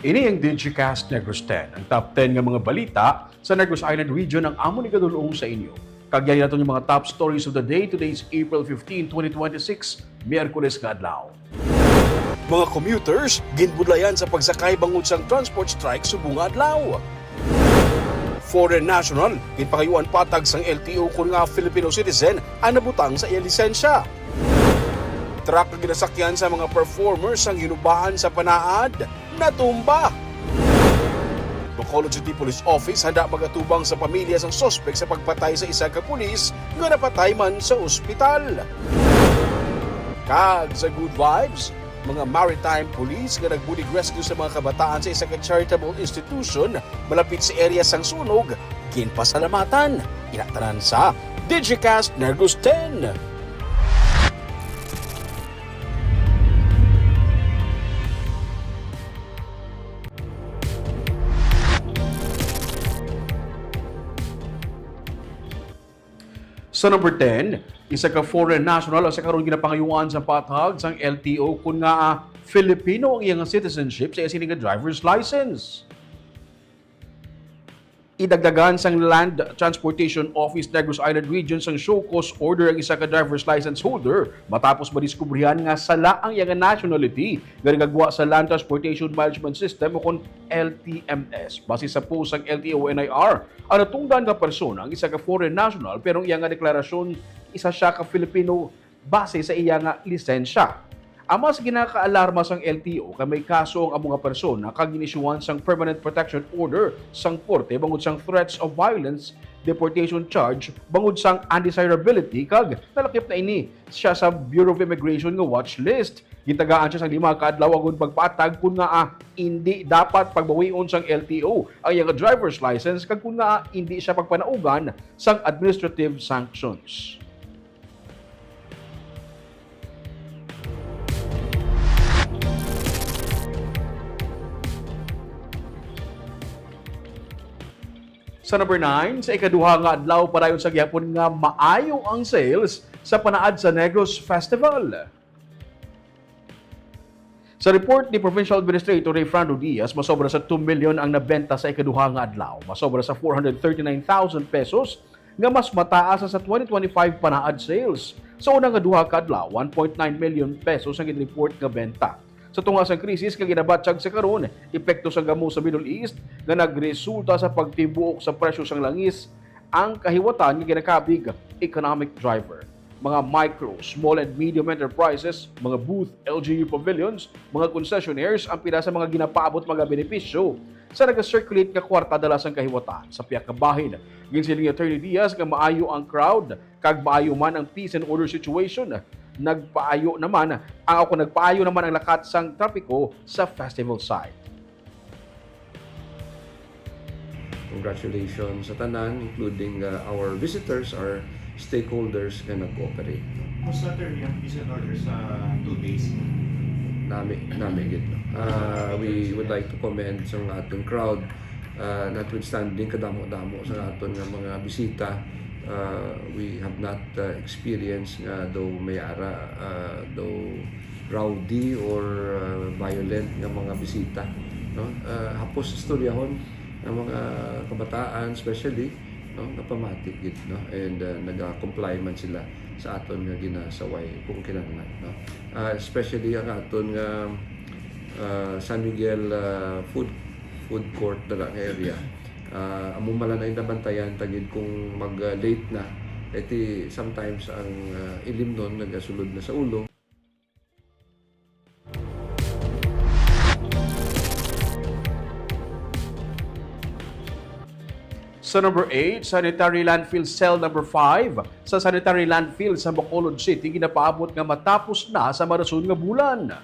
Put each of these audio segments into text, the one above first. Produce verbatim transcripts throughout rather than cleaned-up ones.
Ini ang Digicast Negros ten, ang top ten nga mga balita sa Negros Island Region ang amon igadul-ong sa inyo. Kag yan naton yung mga top stories of the day. Today is April fifteen, twenty twenty-six, Miyerkules nga adlaw. Mga commuters ginbudlayan sa pagsakay bangod sang transport strike subong nga adlaw. Foreign national ginpangayuan patag sang L T O kon nga Filipino citizen ang nabutang sa iya lisensya. Truck nga ginasakyan sa mga performers sang Hinubaan sa Panaad natumba. Bacolod City Police Office handa magatubang sa pamilya sang suspek sa pagpatay sa isa ka pulis nga napatay man sa ospital. Kag sa Good Vibes, mga maritime police nga nag-boat rescue sa mga kabataan sa isa ka charitable institution malapit sa area sang sunog, ginpasalamatan. Ina tanan sa Digicast Negros ten. Sa number ten, isa ka foreign national ang sa karon ginapangayuan sa patag sang L T O kon nga, ah, Filipino ang iyang citizenship sa iya sini nga driver's license. Idagdagan sang Land Transportation Office Negros Island Region sang show cause order ang isa ka driver's license holder matapos madiskubrihan nga sala ang iya nga nationality nga nagagwa sa Land Transportation Management System o kon L T M S. Base sa post sang L T O N I R, ang natungdan nga persona ang isa ka foreign national, pero ang iya nga deklarasyon isa siya ka Filipino base sa iya nga lisensya. Ang mas ginakaalarma sang L T O kay may kaso ang amo nga persona kag ginisyuhan sang permanent protection order sang korte bangod sang threats of violence, deportation charge bangod sang undesirability, kag nalakip na ini siya sa Bureau of Immigration nga watch list. Gitagaan siya sang lima ka adlaw agud pagpatag kon nga, ah, indi dapat pagbawion sang L T O ang iyang driver's license kag kon nga, ah, indi siya pagpanaugan sang administrative sanctions. Sa number nine, sa ikaduha nga adlaw padayon sa gihapon nga maayo ang sales sa Panaad sa Negros Festival. Sa report ni Provincial Administrator Rayfrando Diaz, masobra sa two million ang nabenta sa ikaduha nga adlaw. Masobra sa four hundred thirty-nine thousand pesos nga mas mataas sa twenty twenty-five Panaad sales. Sa una nga duha ka adlaw, one point nine million pesos ang gin-report nga benta. Sa tunga sang krisis nga ginabatyag sa karon, epekto sang gamo sa Middle East nga nagresulta sa pagtibuok sa presyo sang langis, ang kahiwatan nga ginakabig economic driver. Mga micro, small and medium enterprises, mga booth, L G U pavilions, mga concessionaires, ang pila sa mga ginapaabot mga benepisyo sa naga-circulate nga kwarta dala sang kahiwatan. Sa pihak nga bahin, ginsiling ni Attorney Diaz nga maayo ang crowd kag maayo man ang peace and order situation. Nagpaayo naman ang, ako, nagpaayo naman ang lakat sang trapiko sa festival site. Congratulations sa tanan, including, uh, our visitors, our stakeholders nga nag-cooperate. Kumusta, Attorney, ang peace and order sa two days? Nami, nami gid, no? Uh, we would like to commend sa mga aton crowd, uh, notwithstanding kadamo-damo sa aton nga mga bisita, uh, we have not, uh, experienced nga daw may ara, uh, daw rowdy or, uh, violent nga mga bisita, no? Uh, hapos istoryahon ang mga kabataan, especially, no, napamati gid, no? And, uh, naga-comply man sila sa aton nga ginasaway kung kinahanglan, no? Uh, especially ang aton nga, uh, San Miguel, uh, food, food court dala nga area. Uh, amo man lang nabantayan ta gid kung mag, uh, late na. Kay ti sometimes ang, uh, ilimnon nagasulod na sa ulo. Sa number eight, Sanitary Landfill Cell number five sa Sanitary Landfill sa Bacolod City ginapaabot nga matapos na sa marason nga bulan.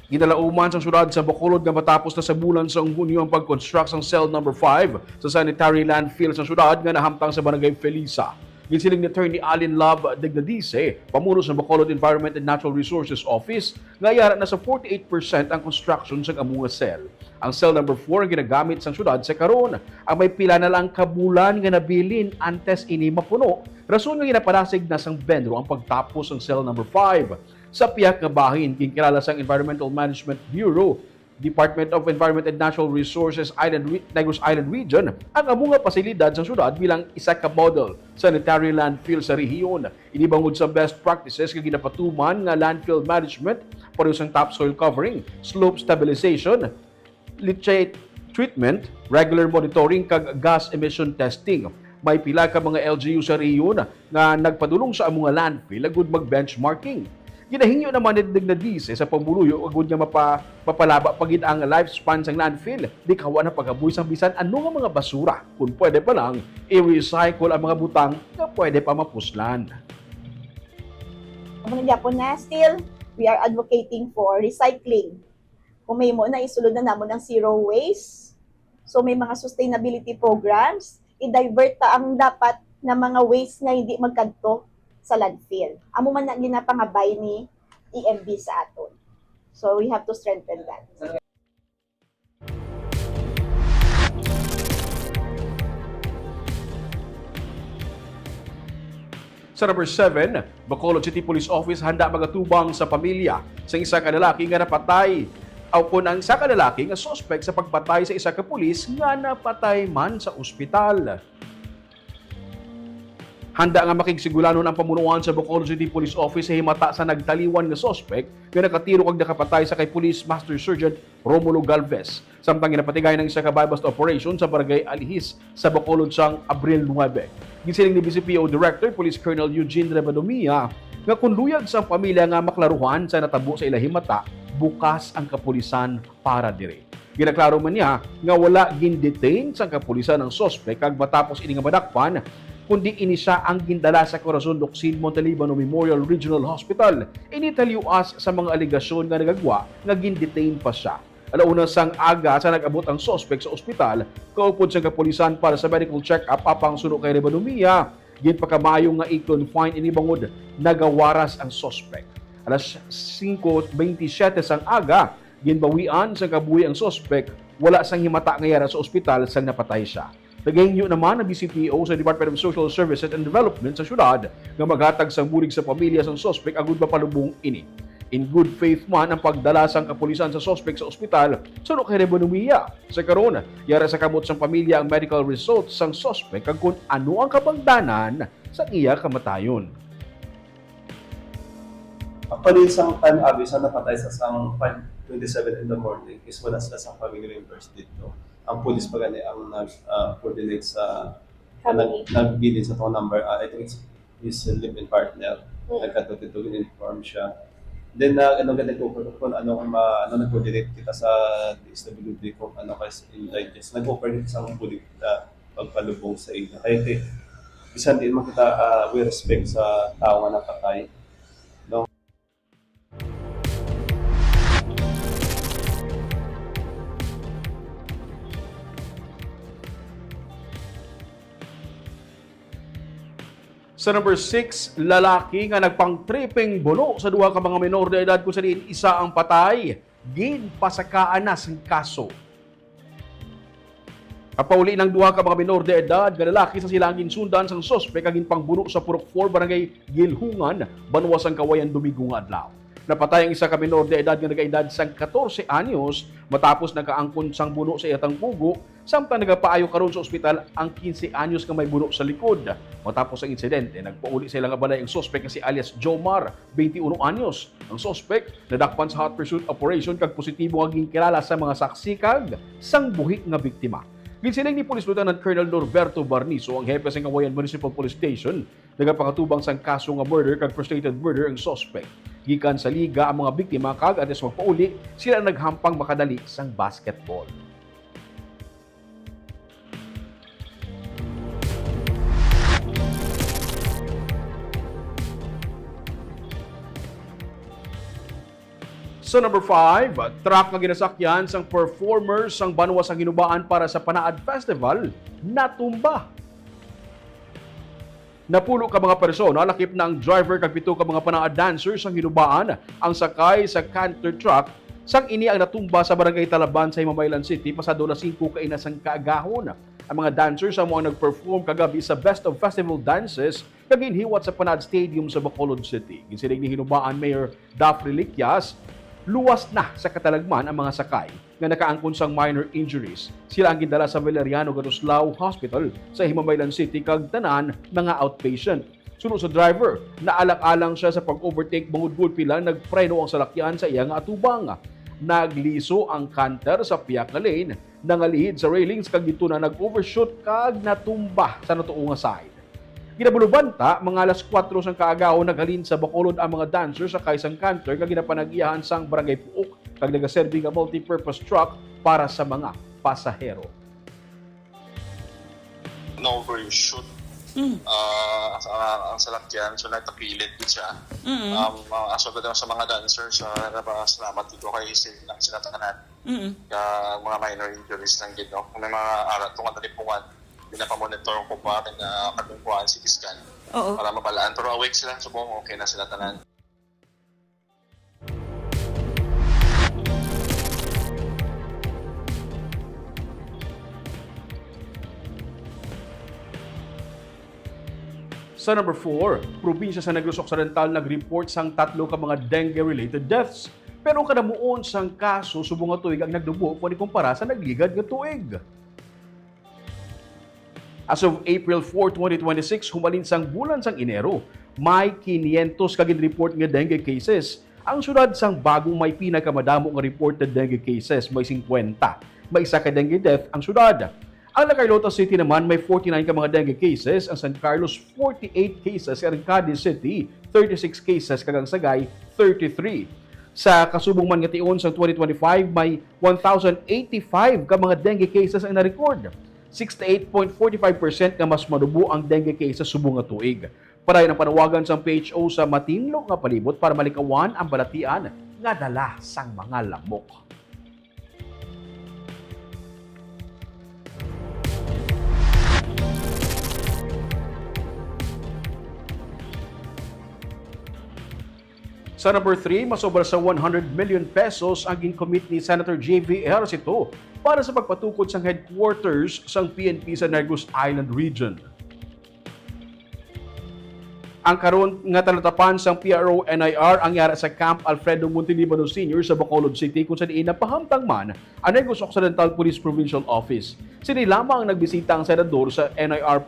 Ginalauman sang syudad sa Bacolod nga matapos na sa bulan sang Hunyo ang pag-construct sang Cell number five sa Sanitary Landfill sa syudad nga nahamtang sa Barangay Felisa. Ginsiling ni Attorney Allen Love Dignadice, pamuno sa Bacolod Environment and Natural Resources Office, nga yara na sa forty-eight percent ang construction sang amo nga cell. Ang cell number four ang ginagamit sang syudad sa karon. Ang may pila na lang ka bulan nga nabilin antes ini mapuno, rason nga ginapadasig na sang BENRO ang pagtapos sang cell number five. Sa pihak nga bahin, ginkilala sang Environmental Management Bureau, Department of Environment and Natural Resources Island Re-, Negros Island Region ang amo nga pasilidad sa syudad bilang isa ka model sanitary landfill sa rehiyon. Ini bangod sa best practices nga ginapatuman nga landfill management, pareho sang topsoil covering, slope stabilization, leachate treatment, regular monitoring, kag gas emission testing. May pila ka mga L G U sa rehiyon nga nagpadulong sa amo nga landfill agud mag-benchmarking. Ginahingyo naman ni Dignadise sa pamuluyo agud nga mapa-, mapalaba pa gid ang lifespan sang landfill, di kawa na paghaboy sang bisan ano nga mga basura, kun pwede pa lang, i-recycle ang mga butang nga pwede pa mapuslan. Amo na gyapon na, still, we are advocating for recycling. Kung mahimo na, isulod na namon ang zero waste. So, may mga sustainability programs, i-divert ta ang dapat na mga waste nga hindi magkadto sa landfill. Amo man na ginapangabay ni E M B sa aton. So, we have to strengthen that. Sa number seven, Bacolod City Police Office handa magatubang sa pamilya sa isa ka lalaki nga napatay, aw kon ang isa ka lalaki nga suspek sa pagpatay sa isa ka pulis nga napatay man sa ospital. Handa nga makigsigulanon ang pamunuan sa Bacolod City Police Office sa himata sa nagtaliwan nga suspek nga nakatiro kag nakapatay sa kay Police Master Sergeant Romulo Galvez, samtang ginapatigayon ang isa ka buy-bust operation sa Barangay Alihis sa Bacolod sang Abril nuebe. Ginsiling ni B C P O Director Police Colonel Eugene Rebadomia nga kon luyag sang pamilya nga maklaruhan sa natabo sa ila himata, bukas ang kapulisan para diri. Ginaklaro man niya nga wala gin-detain sang kapulisan ang suspek kag matapos ini nga madakpan, kundi ini sia ang gindala sa Corazon Locsin Montalibano Memorial Regional Hospital. Ini taliwas sa mga alegasyon nga nagagwa nga gin-detain pa sia. Alauna sang aga sa nag-abot ang suspek sa ospital, kaupod sang kapulisan para sa medical check-up, apang suno kay Rebadomia, ginpakamayo nga i-confine ini bangod nagawaras ang suspek. Alas singko bentisiete sang aga, ginbawian sang kabuhi ang suspek, wala sang himata nga yara sa ospital sang napatay sia. Nagahingyo naman ang B C P O sa Department of Social Services and Development sa syudad nga maghatag sang bulig sa pamilya sang suspek agud mapalubong ini. In good faith man ang pagdala sang kapulisan sa suspek sa ospital, suno kay Rebadomia. Sa karon, yara sa kamot sang pamilya ang medical result sang suspek kag kon ano ang kabangdanan sang iya kamatayon. Actually, sang time abi sa napatay sa sang five twenty-seven in the morning is wala sila sang family members dito. Ang police pa gani ang nag-coordinate sa nag nagbilin sa tong number. Ah, I think it's his live-in partner. Nagkadto dito, inform siya. Then, uh, ano gani ko kung ano ang ma, ano nag-coordinate kita sa D S W D kung ano kasi in digest. Nag-offer kita sa mga police na pagpalubong sa ila. Kaya kay bisan di man kita uh, we respect sa tao nga napatay. No? Sa number six, lalaki nga nagpang-tripping buno sa duha ka mga menor de edad kung sa diin isa ang patay, ginpasakaan na sang kaso. Apauli ng duha ka mga menor de edad nga lalaki sa silang ginsundan sang suspek nga ginpangbuno sa Purok four, Barangay Gilhungan, banwa sang Cauayan, Domingo nga adlaw. Napatay ang isa ka menor de edad nga nagaedad sang katorse anyos matapos nakaangkon sang buno sa iya tangkugo, samtang nagapaayo karon sa ospital ang kinse anyos nga may buno sa likod. Matapos ang insidente, nagpauli sa ila nga balay ang suspek nga si alias Jomar, twenty-one anyos. Ang suspek nadakpan sa hot pursuit operation kag positibo nga ginkilala sa mga saksi kag sang buhi nga biktima. Ginsiling ni Police Lieutenant Colonel Norberto Barnizo, ang hepe sa Cauayan Municipal Police Station, nagapakatubang sang kaso nga murder kag frustrated murder ang suspek. Gikan sa liga ang mga biktima kag antes magpauli, sila naghampang makadali sang basketball. Sa number five, truck nga ginasakyan sang performers sang banwa sang Hinubaan para sa Panaad Festival natumba. Napulo ka mga persona, lakip na ang driver kag pito ka mga Panaad dancers sang Hinubaan, ang sakay sa canter truck sang ini ang natumba sa Barangay Talaban sa Himamaylan City pasado alas singko kaina sang kaagahon. Ang mga dancers amo ang nag-perform kagabi sa Best of Festival Dances nga ginhiwat sa Panad Stadium sa Bacolod City. Ginsiling ni Hinubaan Mayor Daph Reliquias, luwas na sa katalagman ang mga sakay nga nakaangkon sang minor injuries. Sila ang gindala sa Valeriano Garoslao Hospital sa Himamaylan City kag tanan mga outpatient. Suno sa driver, naalang-alang siya sa pag-overtake bangod gulpi lang nagpreno ang salakyan sa iya nga atubang. Nagliso ang canter sa pihak nga lane, nangalihid sa railings kag didto na nag-overshoot kag natumba sa natuo nga side. Ginabuloban ta, mga alas kuwatro sang kaagahon naghalin sa Bacolod ang mga dancer sakay sang canter nga ginapanag-iyahan sang Barangay Puok kag nagaserbi nga multipurpose truck para sa mga pasahero. Na-overshoot Mm. ah, ang, ang salakyan, so nagtakilid gid siya. Mm. Um, uh, as well sa mga dancers, uh, nagpasalamat dito kay sila, sila tanan. Mm. Ka mga minor injuries lang gid, no? Kung may mga arat tungod na lipungan, pinapamonitor ko pa rin na katungkuan C T scan Oo. Para mabalaan. Pero awake sila, subong okay na sila tanan. Sa number four, probinsya sa Negros Occidental nag-report sang tatlo ka mga dengue-related deaths. Pero kadamuon sang kaso subong nga tuig ang nagdubo kon ikumpara sa nagligad nga tuig. As of April four, twenty twenty-six, humalin sang bulan sang Enero, may quinientos ka gin-report nga dengue cases. Ang syudad sang Bago may pinakamadamo nga reported dengue cases, may singkwenta. May isa ka dengue death ang syudad. Ang La Carlota City naman may forty-nine ka mga dengue cases, ang San Carlos forty-eight cases, ang Cadiz City thirty-six cases, kag ang Sagay thirty-three. Sa kasubong man nga tion sang twenty twenty-five, may one thousand eighty-five ka mga dengue cases ang na-record. Sixty-eight point forty-five percent nga mas manubo ang dengue cases subong nga tuig. Padayon ang panawagan sang P H O sa matinlo nga palibot para malikawan ang balatian nga dala sang mga lamok. Sa number three, masobra sa one hundred million pesos ang gin-commit ni Senator J V Ejercito para sa pagpatukod sang headquarters sang P N P sa Negros Island Region. Ang karon nga talatapan sang P R O N I R ang yara sa Camp Alfredo Montelibano Senior sa Bacolod City, kung sa diin napahamtang man ang Negros Occidental Police Provincial Office. Sini lamang nagbisita ang senador sa N I R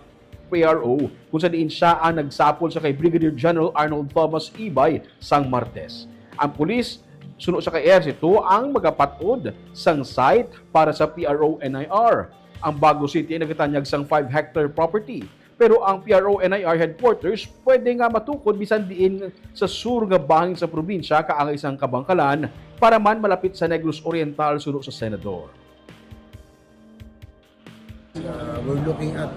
P R O, kung sa diin sia ang nagsapol sa kay Brigadier General Arnold Thomas Ibay sang Martes. Ang pulis, suno sa kay Ejercito, ang magapat-od sang site para sa P R O N I R. Ang Bago City ay nagatanyag sang five hectare property, pero ang P R O N I R headquarters pwede nga matukod bisan diin sa sur nga bahin sa probinsya kaangay sang Kabankalan para man malapit sa Negros Oriental suno sa Senador. Uh, we're looking at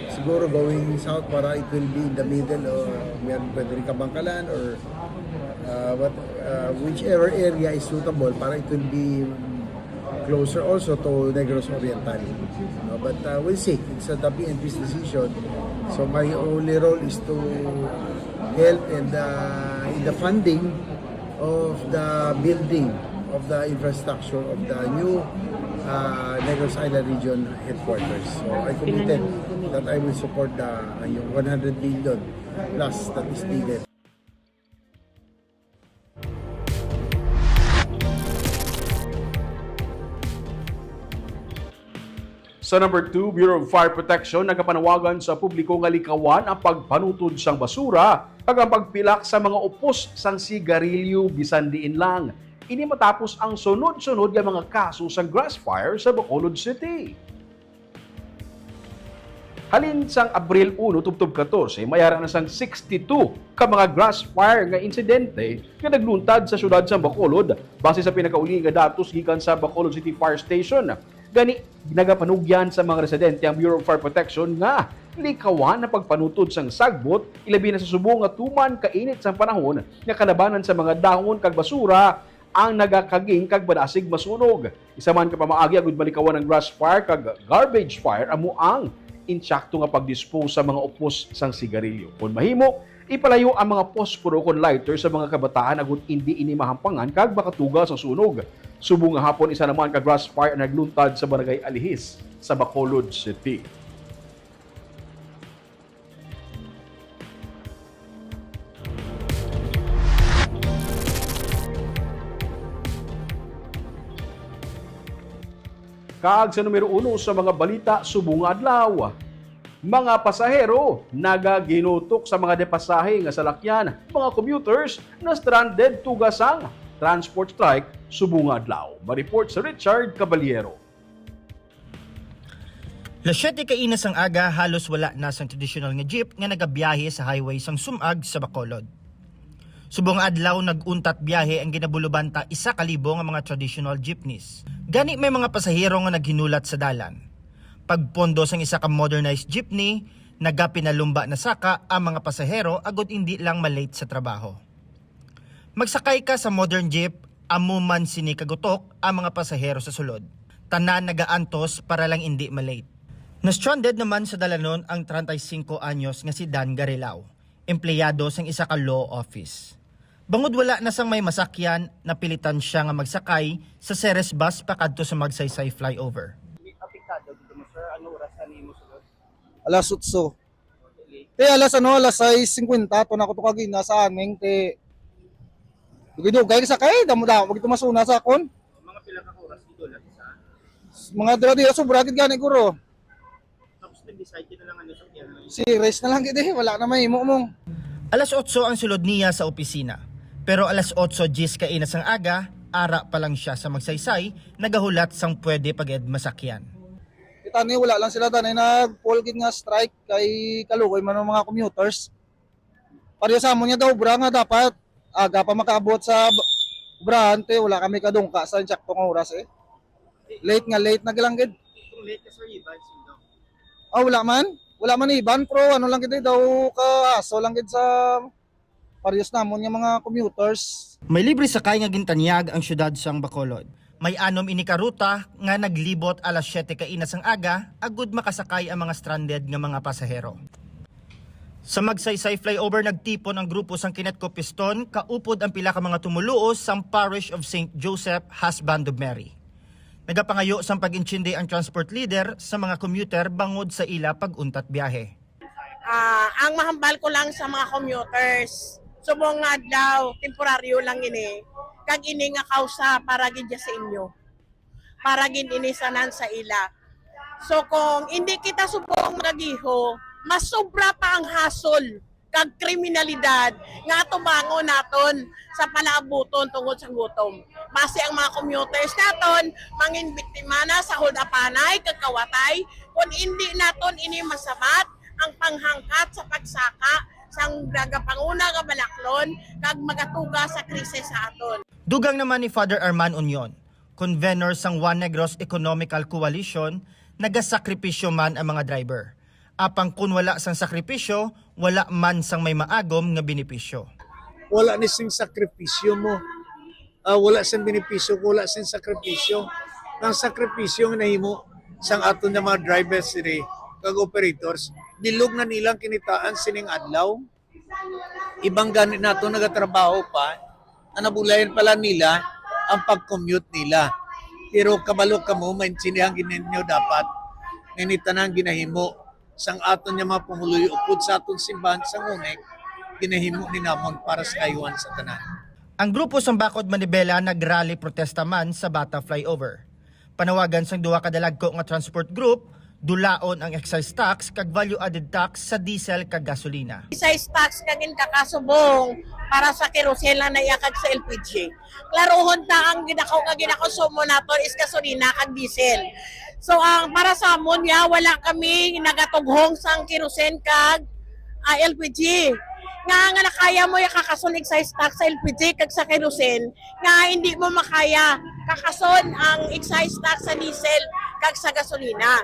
siguro going south para it will be in the middle o meron pwede rin Kabankalan or uh, what, uh, whichever area is suitable para it will be closer also to Negros Oriental. No, but uh, we'll see. It's uh, the P N P's decision. So my only role is to help and uh, in the funding of the building of the infrastructure of the new uh, Negros Island Region headquarters. So I committed that I will support the uh, yung one hundred million plus that is needed. Sa number two, Bureau of Fire Protection nagapanawagan sa publiko nga likawan ang pagpanutod sang basura kag ang pagpilak sa mga upos sang sigarilyo bisan diin lang. Ini matapos ang sunod-sunod nga mga kaso sang grass fire sa Bacolod City. Halin sang Abril uno tubtob katorse, may ara na sang sixty-two ka mga grass fire nga insidente nga nagluntad sa siyudad sang Bacolod, base sa pinakauli nga datos gikan sa Bacolod City Fire Station. Gani, nagapanugyan sa mga residente ang Bureau of Fire Protection nga likawan ang pagpanutod sang sagbot, ilabi na sa subong nga tuman kainit sang panahon nga kalabanan sa mga dahon kag basura ang nagakaging kag madasig masunog. Isa man ka pamaagi agud malikawan ang grass fire kag garbage fire amo ang insakto nga pag-dispose sa mga upos sang sigarilyo. Kon mahimo, ipalayo ang mga posporo kon lighter sa mga kabataan agud indi ini mahampangan kag makatuga sa sunog. Subong nga hapon, isa naman ka grass fire ang nagluntad sa Barangay Alihis sa Bacolod City. Kag sa numero uno sa mga balita subong nga adlaw, mga pasahero nagaginutok sa mga depasahe nga salakyan, mga commuters na stranded tuga sang transport strike subong nga adlaw. Ma-report sa Richard Caballero. Las siete kaina sang aga, halos wala na sang tradisyonal nga jeep nga nagabiyahe sa highway sang Sumag sa Bacolod. Subong nga adlaw, nag-untat biyahe ang ginabulubanta isa ka libo nga mga traditional jeepneys. Gani, may mga pasahero nga naghinulat sa dalan. Pagpondo sang isa ka modernized jeepney, nagapinalumba na saka ang mga pasahero agod indi lang ma-late sa trabaho. Magsakay ka sa modern jeep, amo man sini kagutok ang mga pasahero sa sulod. Tanan nagaantos para lang indi ma-late. Na-stranded naman sa dalanon ang treinta y cinco anyos nga si Dan Garilao, empleyado sang isa ka law office. Bangod wala na sang may masakyan, napilitan sia nga magsakay sa Ceres bus pakadto sa Magsaysay flyover. Apektado dito mo, sir? Ano oras na nimo sulod? Alas otso. Te, alas, ano, alas sais singkwenta, to na ko to kagina sa aning, te. Dugay-dugay sa kay, damo-damo, pag ito masuna sa akon. Mga pila ka oras dito lang sa? Mga dira-dira, sobra gid gani, guro. Tapos nag-decide ka na lang ano sa kaya. Si race na lang gid eh, wala na may imo mo. Alas otso ang sulod niya sa opisina. Pero alas otso diyes kaina sang aga, ara pa lang siya sa Magsaysay, nagahulat sang pwede pag-ed masakyan. Kita ni, wala lang sila tanay nag-pull gid nga strike kay kaluoy man ang mga commuters. Pareho sa amon nga gaobra nga dapat aga pa makaabot sa b-, obrahan, te, wala kami kadungka sa insakto nga oras, eh. Late nga late na lang gid. Kung late ka, sir, iban, sino? Ah, wala man. Wala man iban, pero ano lang gid, eh, daw ka aso lang gid sa parehas namon nga mga commuters. May libre sakay nga gintanyag ang siyudad sang Bacolod. May anom ini ka ruta nga naglibot alas siyete kaina sang aga, agud makasakay ang mga stranded nga mga pasahero. Sa Magsaysay flyover, nagtipon ang grupo sang Kinetco Piston, kaupod ang pila ka mga tumoluo sang Parish of Saint Joseph, Husband of Mary. Nagapangayo sang pag-intindi ang transport leader sa mga commuter bangod sa ila pag-untat biyahe. Ah, ang mahambal ko lang sa mga commuters, subong nga adlaw, temporaryo lang ini. Kag ini nga kausa para gid sa inyo. Para gid ini sanan sa ila. So, kung hindi kita subong magagiho, mas sobra pa ang hasol kag kriminalidad nga atubangon naton sa palaabuton tungod sa gutom. Basi ang mga commuters naton mangin biktima na sa hold-upanay kag kawatay, kung hindi naton ini masabat ang panghangkat sa pagsaka sang nagapanguna nga balaklon kag magatuga sa krisis sa aton. Dugang naman ni Father Arman Union, convenor sang One Negros Economical Coalition, nagasakripisyo man ang mga driver. Apang kun wala sang sakripisyo, wala man sang may maagom nga benepisyo. Wala ni sing sakripisyo mo. Ah, wala sing benepisyo, wala sing sakripisyo. Ang sakripisyo nga nahimo sang aton nga mga drivers diri kag operators, bilog na nilang kinitaan sining adlaw. Ibang gani nato nagatrabaho pa, ang nabulayan pala nila ang pag-commute nila. Pero kabalo kamo, maintindihan gid ninyo dapat nga ini tanan ginahimo sang aton nga mga pumuluyo upod sa aton simbahan sa Ngunik, ginahimo ni namon para sa kaayuhan sa tanan. Ang grupo sang Bakod Manibela nagrally protesta man sa Bata Flyover. Panawagan sang duha ka dalagko nga transport group, dulaon ang excise tax kag value-added tax sa diesel kag gasolina. Excise tax kag inkakasubong para sa kerosene lang na iya kag sa L P G. Klarohon ta, ang ginako nga ginakonsumo naton is gasolina kag diesel. So, ang para sa amon, ya, wala kami nagatughong sang kerosene kag, ah, L P G. Nga, nga nakaya mo ya kakason excise tax sa L P G kag sa kerosene, nga hindi mo makaya kakason ang excise tax sa diesel kag sa gasolina.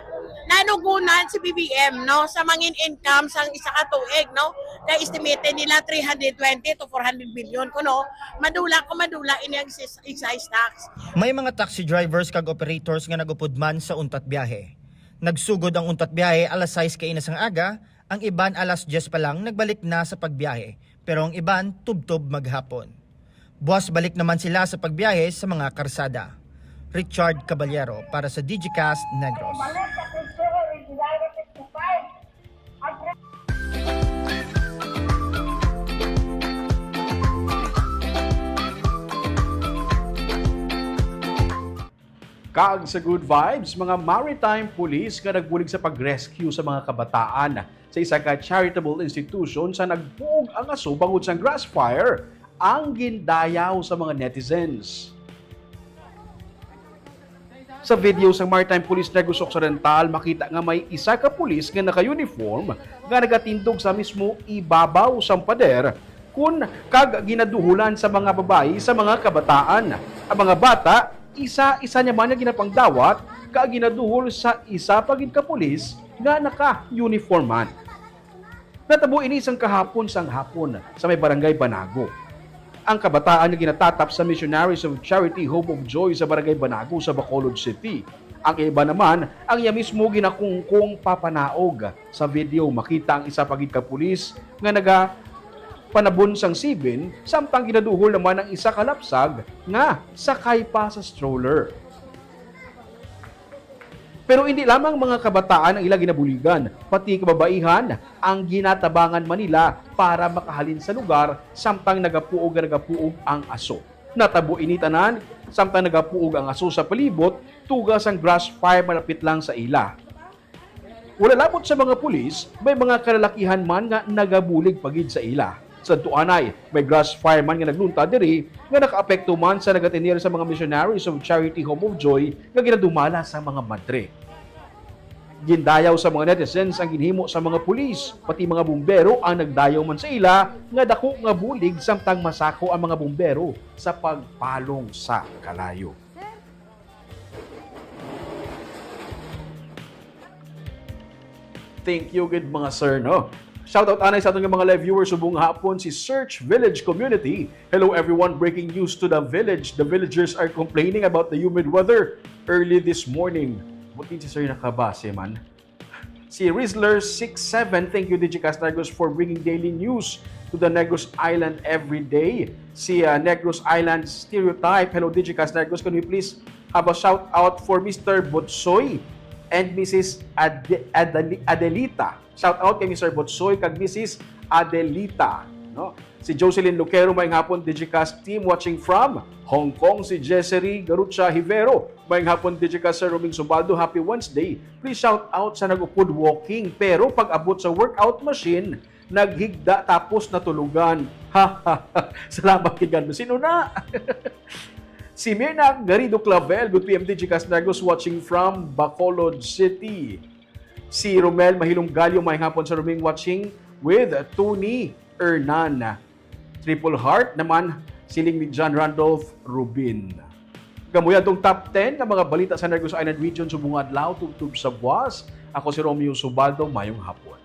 Nanugunan si B B M, no, sa mangin income sang isa ka tuig, no, kay estimated nila three hundred twenty to four hundred billion, kuno madula ko madula ini ang sis-, excise tax. May mga taxi drivers kag operators nga nagupod man sa untat biyahe. Nagsugod ang untat biyahe alas sais kaina sang aga, ang iban alas diyes pa lang nagbalik na sa pagbiyahe, pero ang iban tubtob maghapon. Buwas balik naman sila sa pagbiyahe sa mga karsada. Richard Caballero para sa Digicast Negros. Kag sa good vibes, mga maritime police nga nagbulig sa pag-rescue sa mga kabataan sa isa ka charitable institution sa nagbuog ang aso bangod sang grass fire ang gindayaw sa mga netizens. Sa video sang Maritime Police Negros Occidental, makita nga may isa ka pulis nga naka-uniform nga nagatindog sa mismo ibabaw sang pader kun kag ginaduholan sa mga babayi sa mga kabataan. Ang mga bata, isa-isa niya man nga ginapangdawat kag ginaduhol sa isa pa gid ka pulis nga naka-uniform man. Natabo ini sang kahapon sang hapon sa may Barangay Banago. Ang kabataan nga ginatatap sa Missionaries of Charity Hope of Joy sa Barangay Banago sa Bacolod City. Ang iba naman, ang iya mismo ginakungkong papanaog. Sa video, makita ang isa pa gid ka pulis nga naga panabon sang sibin, samtang ginaduhol naman ang isa ka lapsag nga sakay pa sa stroller. Pero indi lamang mga kabataan ang ila ginabuligan, pati kababaihan ang ginatabangan man nila para makahalin sa lugar samtang nagapuog nga nagapuog ang aso. Natabo ini tanan samtang nagapuog ang aso sa palibot, tuga sang grass fire malapit lang sa ila. Wala labot sa mga pulis, may mga kalalakihan man nga nagabulig pa gid sa ila. Sa tuanay, may grass fire man nga naglunta diri nga nakaapekto man sa nagatener sa mga Missionaries of Charity Hope of Joy nga ginadumala sa mga madre. Gindayaw sa mga netizens ang ginhimo sa mga pulis, pati mga bumbero ang nagdayaw man sa ila nga dako nga bulig samtang masako ang mga bumbero sa pagpalong sa kalayo. Thank you gid, mga sir, no? Shout out anay sa aton nga mga live viewers subong hapon, si Search Village Community. Hello everyone, breaking news to the village. The villagers are complaining about the humid weather early this morning. Buti si sir nakabase man. Si Rizzler six seven, thank you Digicast Negros for bringing daily news to the Negros Island every day. Si uh, Negros Island Stereotype, hello Digicast Negros, can we please have a shout out for Mister Botsoy and Missus Ade- Adeli- Adelita. Shout out kay Mister Botsoy kag Missus Adelita, no? Si Jocelyn Lucero, maayong hapon, Digicast team, watching from Hong Kong. Si Jessery Garucha Hivero, maayong hapon, Digicast Sir Roming Subaldo, happy Wednesday. Please shout out sa nag-upod walking, pero pag abot sa workout machine, naghigda tapos natulugan. Ha, ha, ha. Salamat kay God. Sino na? Si Mirna Garrido Clavel, good P M Digicast Negros, watching from Bacolod City. Si Romel Mahilong Galyo, maayong hapon sa Roming, watching with Tony Hernan. Triple Heart naman, siling ni John Randolph Rubin. Kamuya tong top ten nga mga balita sa Negros Island Region subong adlaw, tubtob sa buwas. Ako si Romeo Subaldo, maayong hapon.